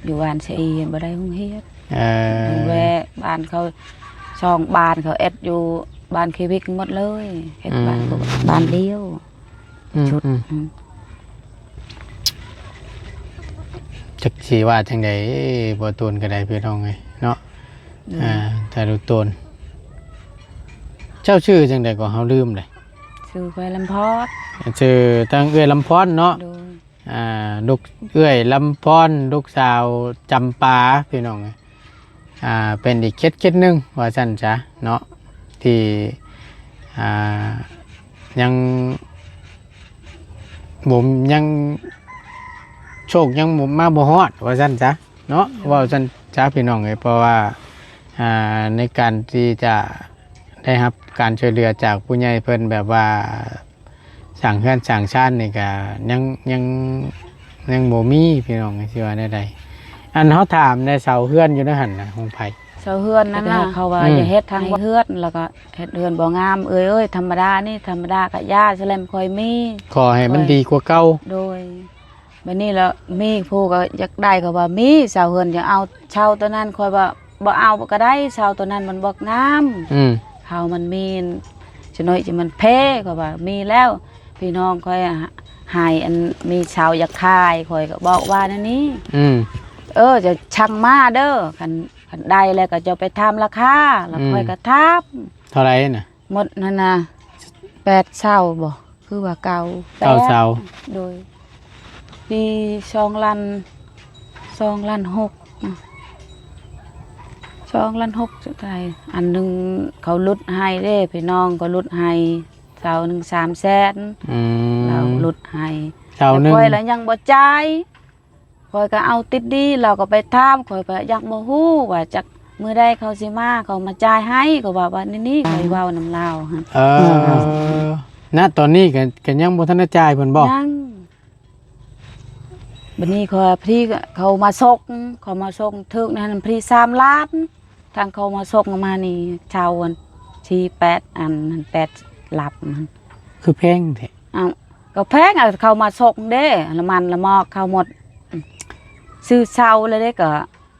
ຢູ່ບ້ານຊະອີບໍ່ໄດ້ໂຮງຮຽນ ເອີ ແວ່ບ້ານເຂົາ ສອງບ້ານເຂົາເຮັດຢູ່ບ້ານຄີວິກໝົດເລີຍ ເຮັດ ອືມ ບ້ານ ບ້ານດຽວ ອືມ ຊຸດ ອືມ ອືມ ຈັກຊິວ່າຈັ່ງໃດ ບໍ່ໂຕນກໍໄດ້ພີ່ນ້ອງເອີຍເນາະ ໂດຍ ອ່າ ແຕ່ລູກໂຕນ ເຈົ້າຊື່ຈັ່ງໃດກໍເຮົາລືມເລີຍ ຊື່ ຊື່ຂ້ອຍລຳພອນ ຊື່ທາງເອື້ອຍລຳພອນເນາະ. ໂດຍ ອ່າ ລູກເອື້ອຍລຳພອນ ລູກສາວຈຳປາ ພີ່ນ້ອງເອີຍ. ອ່າ ເປັນອີກເຂດ ເຂດໜຶ່ງວ່າຊັ້ນຊະເນາະ ທີ່ ອ່າ ຍັງ ບໍ່ ຍັງ ໂຊກຍັງບໍ່ ມາບໍ່ຮອດວ່າຊັ້ນຊະເນາະ. ໂດຍ ເວົ້າຊັ້ນຊະ ພີ່ນ້ອງເອີຍ ເພາະວ່າ ອ່າ ໃນການທີ່ຈະໄດ້ຮັບການຊ່ວຍເຫຼືອຈາກຜູ້ໃຫຍ່ເພິ່ນ ແບບວ່າສ້າງເຮືອນສ້າງຊານນີ້ກະຍັງ ຍັງ ຍັງບໍ່ມີ ພີ່ນ້ອງເອີຍ ຊິວ່າແນວໃດ. ອັນເຮົາຖາມແດ່ ເສົາເຮືອນຢູ່ໃນຫັ້ນນະ ຂອງໃຜ? ເສົາເຮືອນນັ້ນນະ ເຂົາວ່າ ອືມ ຢ່າເຮັດທາງເຮືອນ ແລ້ວກໍເຮັດເຮືອນບໍ່ງາມ ເອື້ອຍເອີຍ. ທຳມະດານີ້ ທຳມະດາກະຢ່າ ສະແລມຄ່ອຍມີ ຂໍໃຫ້ມັນດີກວ່າເກົ່າ. ໂດຍ ບາດນີ້ລະມີຜູ້ກໍຢາກໄດ້ ເຂົາວ່າມີເສົາເຮືອນ ຢາກເອົາເສົາໂຕນັ້ນ ຂ້ອຍວ່າບໍ່ເອົາກໍໄດ້ ເສົາໂຕນັ້ນມັນບໍ່ງາມ. ອືມ ເຮົາມັນມີ ຈະໜ້ອຍຈະມັນແພ ເຂົາວ່າມີແລ້ວ ພີ່ນ້ອງຂ້ອຍໃຫ້ ອັນ ມີເສົາຢາກຂາຍ ຂ້ອຍກໍບອກວ່າແນວນີ້. ອືມ ເອີ ຈະສັ່ງມາເດີ ຄັນ ຄັນໄດ້ແລ້ວກໍເຈົ້າໄປຖາມລາຄາ ແລ້ວ ອືມ ຂ້ອຍກໍຖາມ ເທົ່າໃດນະ? ໝົດຫັ້ນນະ ແປດເສົາບໍ່ ຄືວ່າເກົ້າ ເກົ້າເສົາ. ໂດຍ ປີສອງລ້ານ ສອງລ້ານຫົກ ສອງລ້ານຫົກ ສຸດທ້າຍ ອັນໜຶ່ງເຂົາຫຼຸດໃຫ້ເດ້ ພີ່ນ້ອງກໍຫຼຸດໃຫ້ ເສົາໜຶ່ງສາມແສນ. ອືມ ລາວຫຼຸດໃຫ້ ເສົາໜຶ່ງ ແຕ່ຂ້ອຍລະຍັງບໍ່ຈ່າຍ ຂ້ອຍກໍເອົາຕິດໜີ້ ລາວກໍໄປຖາມ ຂ້ອຍກໍຍັງບໍ່ຮູ້ວ່າຈັກມື້ໃດເຂົາຊິມາ ເຂົາມາຈ່າຍໃຫ້ ກໍວ່າ ວ່ານີ້ໆ ຂ້ອຍເວົ້ານຳລາວຫັ້ນ. ເອີ ເອີ ນະຕອນນີ້ກໍ ກໍຍັງບໍ່ທັນໄດ້ຈ່າຍເພິ່ນບໍ່? ຍັງ. ບັດນີ້ຂ້ອຍ ພໍດີເຂົາມາສົ່ງ ເຂົາມາສົ່ງຖືກນັ້ນ ພໍດີສາມລ້ານ ທາງເຂົາມາສົ່ງມານີ້ ເຊົ່າອັນ ສີ່ ແປດ ອັນນັ້ນ ແປດຫຼັກນັ້ນ ຄືແພງແທ້? ເອົ້າ ກໍແພງ ເຂົາມາສົ່ງເດ້ ລະມັນລະໝອກເຂົາໝົດ ຊື້ເຊົ່າແລ້ວເດ້ ກໍ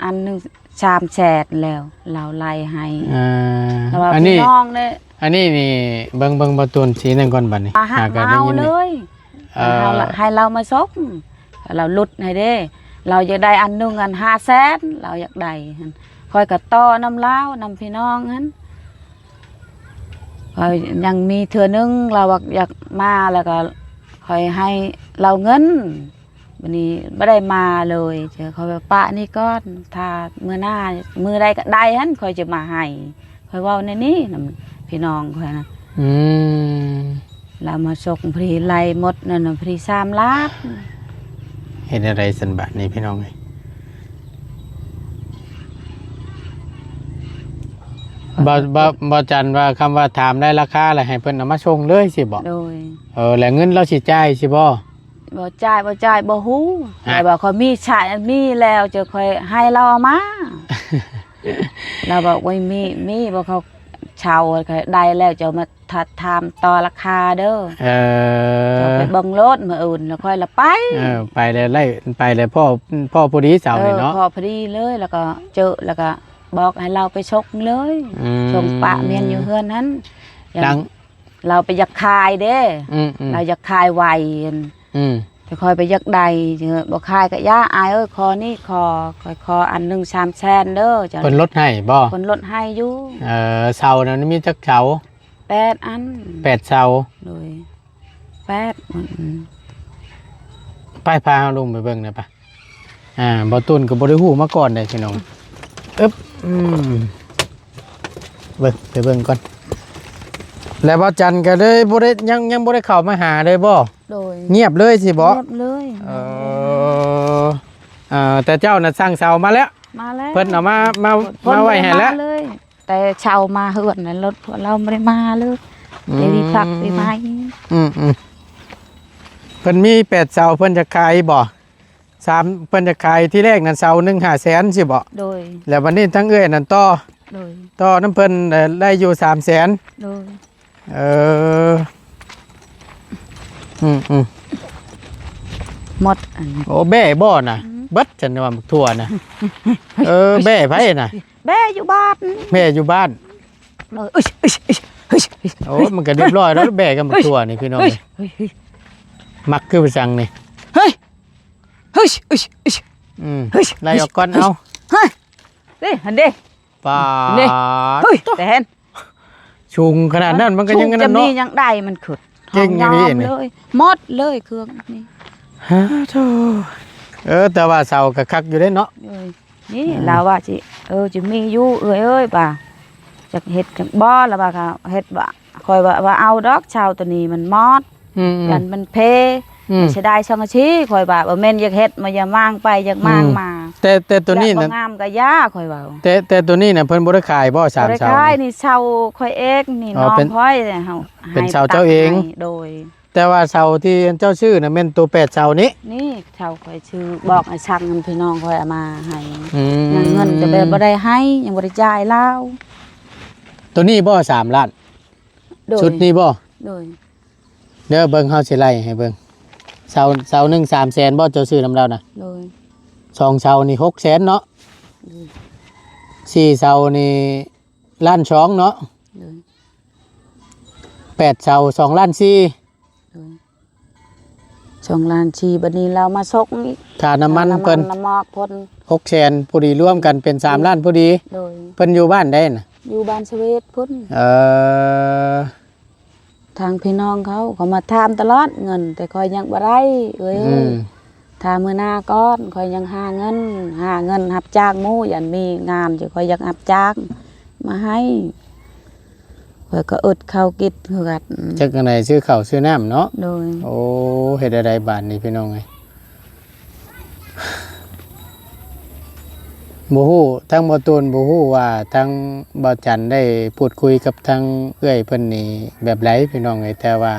ອັນໜຶ່ງສາມແສນແລ້ວ ລາວໄລ່ໃຫ້. ອ່າ ລະວ່າ ອັນນີ້ ພີ່ນ້ອງເດ້ ອັນນີ້ນີ້ ເບິ່ງ ເບິ່ງ ບໍ່ຕູນ ຊີ້ນັ້ນກ່ອນ ບັດນີ້ ຫາກໍໄດ້ຍິນເລີຍ. ເອີ ໃຫ້ລາວມາສົ່ງ ລາວຫຼຸດໃຫ້ເດ້ ລາວຢາກໄດ້ອັນໜຶ່ງອັນຫ້າແສນ ລາວຢາກໄດ້ຫັ້ນ ຂ້ອຍກໍຕໍ່ນຳລາວ ນຳພີ່ນ້ອງຫັ້ນ. ຂ້ອຍຍັງມີເທື່ອໜຶ່ງ ລາວວ່າຢາກມາ ແລ້ວກໍຂ້ອຍໃຫ້ລາວເງິນ ບັດນີ້ບໍ່ໄດ້ມາເລີຍ ຂ້ອຍວ່າປະນີ້ກ່ອນ ຖ້າມື້ໜ້າ ມື້ໃດກໍໄດ້ຫັ້ນ ຂ້ອຍຈະມາໃຫ້ ຂ້ອຍເວົ້າແນວນີ້ນຳພີ່ນ້ອງຂ້ອຍນະ. ອືມ ລາວມາສົ່ງ ພໍດີໄລ່ໝົດນັ້ນນະ ພໍດີສາມລ້ານ. ເຮັດແນວໃດຊັ້ນບາດນີ້ ພີ່ນ້ອງເອີຍ? ບໍ່ ບໍ່ ບໍ່ຈັນວ່າ ຄຳວ່າຖາມໄດ້ລາຄາແລ້ວ ໃຫ້ເພິ່ນເອົາມາສົ່ງເລີຍຊິບໍ? ໂດຍ. ເອີ ແລ້ວເງິນລາວຊິຈ່າຍຊິບໍ? ບໍ່ຈ່າຍ ບໍ່ຈ່າຍ ບໍ່ຮູ້. ຮະ? ແຕ່ວ່າຂ້ອຍມີຊາຍ ມີແລ້ວ ຈະຂ້ອຍໃຫ້ລາວເອົາມາ. ລາວບອກວ່າມີ ມີບໍ່ ເຂົາເຊົ່າ ໄດ້ແລ້ວ ເຈົ້າມາຖາມຕໍ່ລາຄາເດີ. ເອີ ເຈົ້າໄປເບິ່ງໂລດ ມື້ອື່ນແລ້ວຂ້ອຍລະໄປ. ເອີ ໄປແລ້ວໄລ່ ໄປແລ້ວພໍ້ ພໍ້ພໍດີເຊົ້ານີ້ເນາະ. ເອີ ພໍ້ພໍດີເລີຍ ແລ້ວກໍເຈີ ແລ້ວກໍບອກໃຫ້ລາວໄປສົ່ງເລີຍ. ອືມ ສົ່ງປະແມ່ນຢູ່ເຮືອນຫັ້ນ ລາວໄປຢາກຂາຍເດ້. ອືມໆ ລາວຢາກຂາຍໄວ. ອືມ ແຕ່ຂ້ອຍໄປຢາກໄດ້ ບໍ່ຂາຍກໍຢ່າ ອ້າຍເອີຍ ຂໍນີ້ ຂໍ ຂ້ອຍຂໍອັນໜຶ່ງສາມແສນເດີ. ເພິ່ນລົດໃຫ້ບໍ? ເພິ່ນລົດໃຫ້ຢູ່. ເອີ ເສົານັ້ນມີຈັກເສົາ? ແປດອັນ. ແປດເສົາ. ໂດຍ ແປດ. ອືມ ໄປ ພາເຮົາລົງໄປເບິ່ງແດ່ປະ. ອ່າ ບໍ່ຕູນກໍບໍ່ໄດ້ຮູ້ມາກ່ອນເດ້ພີ່ນ້ອງ. ອຶບ ອືມ ເບິ່ງ ໄປເບິ່ງກ່ອນ. ແລ້ວບ່າວຈັນກໍເລີຍບໍ່ໄດ້ ຍັງ ຍັງບໍ່ໄດ້ເຂົ້າມາຫາເລີຍບໍ? ໂດຍ ງຽບເລີຍຊິບໍ? ງຽບເລີຍ. ເອີ ເອີ ແຕ່ເຈົ້ານະສັ່ງເສົາມາແລ້ວ? ມາແລ້ວ. ເພິ່ນເອົາມາ ມາ ມາໄວ້ໃຫ້ແລ້ວ. ແຕ່ເຊົ້າມາເຮືອນນັ້ນ ລົດພວກລາວບໍ່ໄດ້ມາເລີຍ. ອືມ ແຕ່ວິພັກວິໄໝ. ອືມໆ ເພິ່ນມີແປດເສົາ ເພິ່ນຈະຂາຍບໍ່? ສາມ ເພິ່ນຈະຂາຍທີແລກນັ້ນເສົາໜຶ່ງຫ້າແສນຊິບໍ? ໂດຍ. ແລ້ວບັດນີ້ທາງເອື້ອຍນັ້ນຕໍ່. ໂດຍ. ຕໍ່ນຳເພິ່ນໄດ້ຢູ່ສາມແສນ. ໂດຍ. ເອີ ອືມໆ ໝົດອັນນີ້. ໂອ້ ແບ້ບໍ່ນະ? ອືມ ເບິດຊັ້ນວ່າໝາກຖົ່ວນະ. ເອີ ແບ້ໃຜນະ? ແບ້ຢູ່ບ້ານ. ແບ້ຢູ່ບ້ານ. ເອີ ໂອ້ ມັນກໍຮຽບຮ້ອຍແລ້ວ ແບ້ກັບໝາກຖົ່ວນີ້ພີ່ນ້ອງ. ເຮີ້ຍ ເຮີ້ຍ ເຮີ້ຍ ມັກຄືໄປສັ່ງນີ້. ເຮີ້ຍ ເຮີ້ຍ ເຮີ້ຍ ເຮີ້ຍ ອືມ ເຮີ້ຍ ໄລ່ອອກກ່ອນ. ເອົາ ເຮີ້ຍ ເດ້ ຫັ້ນເດ້ ປາດ ເດ້ ເຮີ້ຍ ແຕ່ເຫັນ ສູງຂະໜາດນັ້ນ ມັນກໍຍັງ ສູງ ອັນນັ້ນເນາະ ຈຳນີ້ຍັງໄດ້ມັນຂຶ້ນ. ເກັ່ງອີ່ຫຼີນີ້ ເອົາຍາມເລີຍ ໝົດເລີຍເຄື່ອງນີ້. ຮາໂທ ເອີ ແຕ່ວ່າເສົາກໍຄັກຢູ່ເດ້ເນາະ. ເອີຍ ນີ້ ອືມ ລາວວ່າຊິ ເອີ ຊິມີຢູ່ເອື້ອຍເອີຍ ວ່າ ຈັກເຮັດຈັກບໍ່ ລາວວ່າ ເຮັດວ່າ ຂ້ອຍວ່າ ວ່າເອົາດອກເສົາໂຕນີ້ມັນໝົດ ອືມໆ ຢ້ານມັນເພ ອືມ ເສຍດາຍສັງກະສີ ຂ້ອຍວ່າ ບໍ່ແມ່ນຢາກເຮັດ ມາຢ່າມ້າງໄປຢາກມ້າງ ອືມ ມາ ແຕ່ ແຕ່ໂຕນີ້ນະ ບໍ່ງາມກໍຢ່າ ຂ້ອຍເວົ້າ ແຕ່ ແຕ່ໂຕນີ້ນະ ເພິ່ນບໍ່ໄດ້ຂາຍບໍ່ ສາມເສົາ ບໍ່ໄດ້ຂາຍ ນີ້ເສົາຂ້ອຍເອງ ນີ້ ອໍ ນ້ອງຂ້ອຍ ເຮົາ ເປັນເສົາເຈົ້າເອງ ໂດຍ ແຕ່ວ່າເສົາທີ່ເຈົ້າຊື້ນະ ແມ່ນໂຕແປດເສົານີ້ ນີ້ເສົາຂ້ອຍຊື້ ບອກໃຫ້ຊ່າງ ພີ່ນ້ອງຂ້ອຍເອົາມາໃຫ້ ອືມ ຍັງເງິນກໍແບບບໍ່ໄດ້ໃຫ້ ຍັງບໍ່ໄດ້ຈ່າຍລາວ. ໂຕນີ້ບໍ່ ສາມລ້ານ ໂດຍ ຊຸດນີ້ບໍ່? ໂດຍ ເດີ ເບິ່ງ ເຮົາຊິໄລ່ໃຫ້ເບິ່ງ ເສົາ ເສົາໜຶ່ງສາມແສນບໍ່ ເຈົ້າຊື້ນຳລາວນະ? ໂດຍ ສອງເສົານີ້ຫົກແສນເນາະ ໂດຍ ສີ່ເສົານີ້ລ້ານສອງເນາະ ໂດຍ ແປດເສົາສອງລ້ານສີ່ ໂດຍ ສອງລ້ານສີ່ ບັດນີ້ລາວມາຊົກອີກ ຄ່ານ້ຳມັນເພິ່ນ ນ້ຳມັນນ້ຳໝອກເພິ່ນ ຫົກແສນ ພໍດີ ລວມກັນເປັນສາມລ້ານພໍດີ ໂດຍ ເພິ່ນຢູ່ບ້ານໃດນະ? ຢູ່ບ້ານສະເຫວດພຸ້ນ ເອີ ທາງພີ່ນ້ອງເຂົາ ເຂົາມາຖາມຕະຫຼອດເງິນ ແຕ່ຂ້ອຍຍັງບໍ່ໄດ້ເອີຍ ອືມ ຖ້າມື້ໜ້າກ່ອນ ຂ້ອຍຍັງຫາເງິນ ຫາເງິນຮັບຈ້າງໝູ່ ຢ້ານມີງານຢູ່ ຂ້ອຍຢາກຮັບຈ້າງມາໃຫ້ ຂ້ອຍກໍອຶດເຂົ້າກິນຄືກັນ ຈັກຈັ່ງໃດ ຊື້ເຂົ້າຊື້ນ້ຳເນາະ ໂດຍ ໂອ້ ເຮັດແນວໃດບາດນີ້ພີ່ນ້ອງເອີຍ? ບໍ່ຮູ້ ທາງບໍ່ຕູນບໍ່ຮູ້ວ່າທາງບໍ່ຈັນໄດ້ພູດຄຸຍກັບທາງເອື້ອຍເພິ່ນນີ້ແບບໃດພີ່ນ້ອງເອີຍ ແຕ່ວ່າ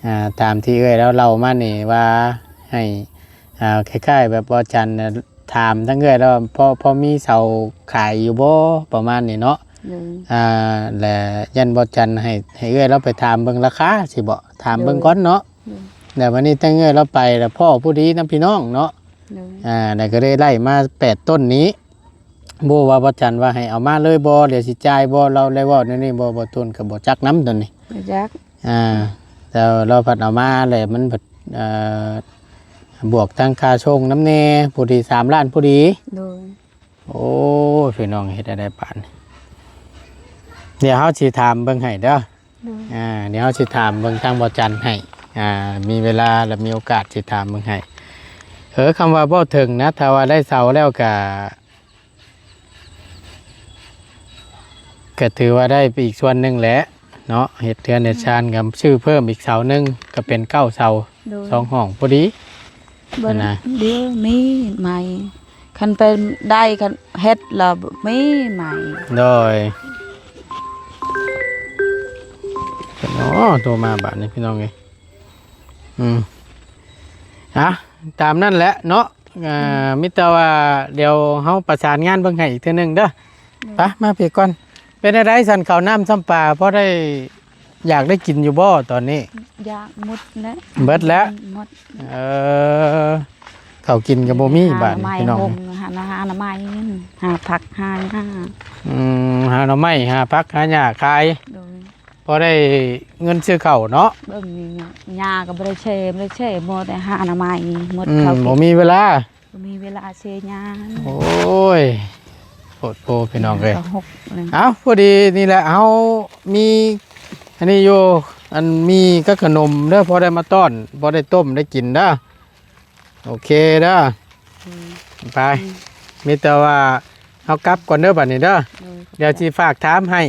ອ່າ ຕາມທີ່ເອື້ອຍລາວເລົ່າມານີ້ວ່າໃຫ້ ອ່າ ຄ້າຍໆແບບບໍ່ຈັນນະຖາມທາງເອື້ອຍລາວ ພໍ ພໍມີເສົາຂາຍຢູ່ບໍ່ ປະມານນີ້ເນາະ ໂດຍ ອ່າ ແລະ ຢ້ານບໍ່ຈັນໃຫ້ ໃຫ້ເອື້ອຍລາວໄປຖາມເບິ່ງລາຄາຊິບໍ ຖາມເບິ່ງ ໂດຍ ກ່ອນເນາະ ໂດຍ ແລ້ວບັດນີ້ທາງເອື້ອຍລາວໄປ ແລ້ວພໍ້ຜູ້ດີນຳພີ່ນ້ອງເນາະ ໂດຍ ອ່າ ແລ້ວກໍໄດ້ໄລ່ມາແປດຕົ້ນນີ້ ບໍ່ຮູ້ວ່າບໍ່ຈັນວ່າໃຫ້ເອົາມາເລີຍບໍ່ ດຽວຊິຈ່າຍບໍ່ ລາວໄດ້ເວົ້າແນວນີ້ບໍ່? ບໍ່ ຕົ້ນກໍບໍ່ຈັກນຳໂຕນີ້ ບໍ່ຈັກ ອ່າ ແຕ່ລາວພັດເອົາມາແລ້ວມັນພັດ ເອີ ບວກທັງຄ່າສົ່ງນຳແດ່ ພໍດີສາມລ້ານພໍດີ ໂດຍ ໂອ້ຍ ພີ່ນ້ອງ ເຮັດແນວໃດປານນີ້ ດຽວເຮົາຊິຖາມເບິ່ງໃຫ້ເດີ ໂດຍ ອ່າ ດຽວເຮົາຊິຖາມເບິ່ງທາງບໍ່ຈັນໃຫ້ ອ່າ ມີເວລາ ແລະ ມີໂອກາດຊິຖາມເບິ່ງໃຫ້ ເອີ ຄຳວ່າເວົ້າເຖິງນະ ຖ້າວ່າໄດ້ເສົາແລ້ວກະ ກະຖືວ່າໄດ້ໄປອີກສ່ວນໜຶ່ງແຫຼະເນາະ ເຮັດເຮືອນເຮັດຊານ ກະຊື້ເພີ່ມອີກເສົາໜຶ່ງ ກະເປັນເກົ້າເສົາ ໂດຍ ສອງຫ້ອງພໍດີ ບໍ່ ຫັ້ນນະ ດຽວມີໃໝ່ ຄັນໄປໄດ້ ຄັນເຮັດແລ້ວມີໃໝ່ ໂດຍ ເນາະ ໂທມາບາດນີ້ພີ່ນ້ອງເອີຍ ອືມ ອ່ະ ຕາມນັ້ນແຫຼະເນາະ ອ່າ ມີແຕ່ວ່າດຽວເຮົາປະສານງານເບິ່ງໃຫ້ອີກເທື່ອໜຶ່ງເດີ ໂດຍ ໄປ ມາພີ້ກ່ອນ ເປັນຈັ່ງໃດຊັ້ນ ເຂົ້ານ້ຳຊຳປາ ພໍໄດ້ຢາກໄດ້ກິນຢູ່ບໍ່ຕອນນີ້? ຢາກໝົດແລ້ວ ເບິດແລ້ວ ໝົດ ເອີ ເຂົ້າກິນກໍບໍ່ມີ ເອີ ບາດນີ້ ຫາໜໍ່ໄມ້ ພີ່ນ້ອງ ຫົງ ຫາ ຫາໜໍ່ໄມ້ ຫາຜັກ ຫາຫຍ້າ ອືມ ຫາໜໍ່ໄມ້ ຫາຜັກ ຫາຫຍ້າຂາຍ ໂດຍ ພໍໄດ້ເງິນຊື້ເຂົ້າເນາະ ເບິ່ງນີ້ ຫຍ້າກໍບໍ່ໄດ້ເຊ ບໍ່ໄດ້ເຊ ໝົດແຕ່ຫາໜໍ່ໄມ້ ໝົດ ອືມ ເຂົ້າກິນ ບໍ່ມີເວລາ ບໍ່ມີເວລາເຊຫຍ້າ ໂອ້ຍ ໂພດໂພພີ່ນ້ອງເອີຍ ເອົ້າ ພໍດີນີ້ແຫຼະ ເຮົາມີອັນນີ້ຢູ່ ອັນໝີ່ກັບຂະໜົມເດີ ພໍໄດ້ມາຕ້ອນ ພໍໄດ້ຕົ້ມໄດ້ກິນເດີ ໂອເຄເດີ ອືມ ໄປ ອືມ ມີແຕ່ວ່າເຮົາກັບກ່ອນເດີ ບາດນີ້ເດີ ໂດຍ ດຽວຊິຝາກຖາມໃຫ້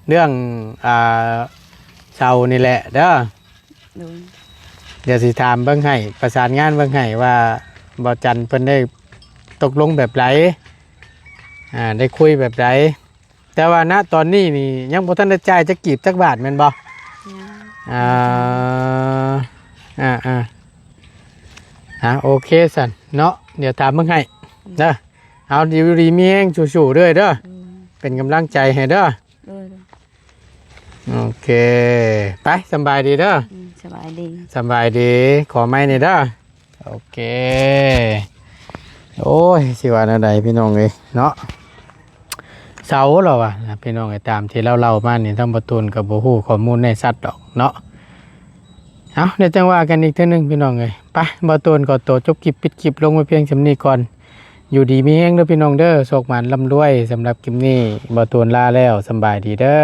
ເລື່ອງ ອ່າ ເສົານີ້ແຫຼະເດີ ໂດຍ ດຽວຊິຖາມເບິ່ງໃຫ້ ປະສານງານເບິ່ງໃຫ້ວ່າ ບໍ່ຈັນເພິ່ນໄດ້ຕົກລົງແບບໃດ ອ່າ ໄດ້ຄຸຍແບບໃດ ແຕ່ວ່າ ນະ ຕອນນີ້ນີ້ຍັງບໍ່ທັນໄດ້ຈ່າຍຈັກກີບຈັກບາດແມ່ນບໍ່? ຍັງ ອ່າ ອ່າໆ ອ່າ ໂອເຄຊັ້ນເນາະ ດຽວຖາມເບິ່ງໃຫ້ເດີ ເອົາ ຢູ່ດີມີແຮງ ສູ້ໆເດີ້ ເດີ ອືມ ເປັນກຳລັງໃຈໃຫ້ເດີ ໂດຍ ໂອເຄ ໄປ ສຳບາຍດີເດີ ອືມ ສະບາຍດີ ສຳບາຍດີ ຂໍໄມ້ນີ້ເດີ ໂອເຄ ໂອ້ຍ ຊິວ່າແນວໃດພີ່ນ້ອງເອີຍເນາະ ເສົາລາວວ່ານະ ພີ່ນ້ອງເອີຍ ຕາມທີ່ລາວເລົ່າມານີ້ ທາງບໍ່ຕູນກໍບໍ່ຮູ້ຂໍ້ມູນແນ່ຊັດດອກເນາະ ເອົາ ດຽວຈັ່ງວ່າກັນອີກເທື່ອໜຶ່ງພີ່ນ້ອງເອີຍ ໄປ ບໍ່ຕູນຂໍຕົວຈົບຄລິບ ປິດຄລິບລົງໄວ້ພຽງສ່ຳນີ້ກ່ອນ ຢູ່ດີມີແຮງເດີພີ່ນ້ອງເດີ ໂຊກໝານລ່ຳລວຍ ສຳລັບຄລິບນີ້ ບໍ່ຕູນລາແລ້ວ ສຳບາຍດີເດີ.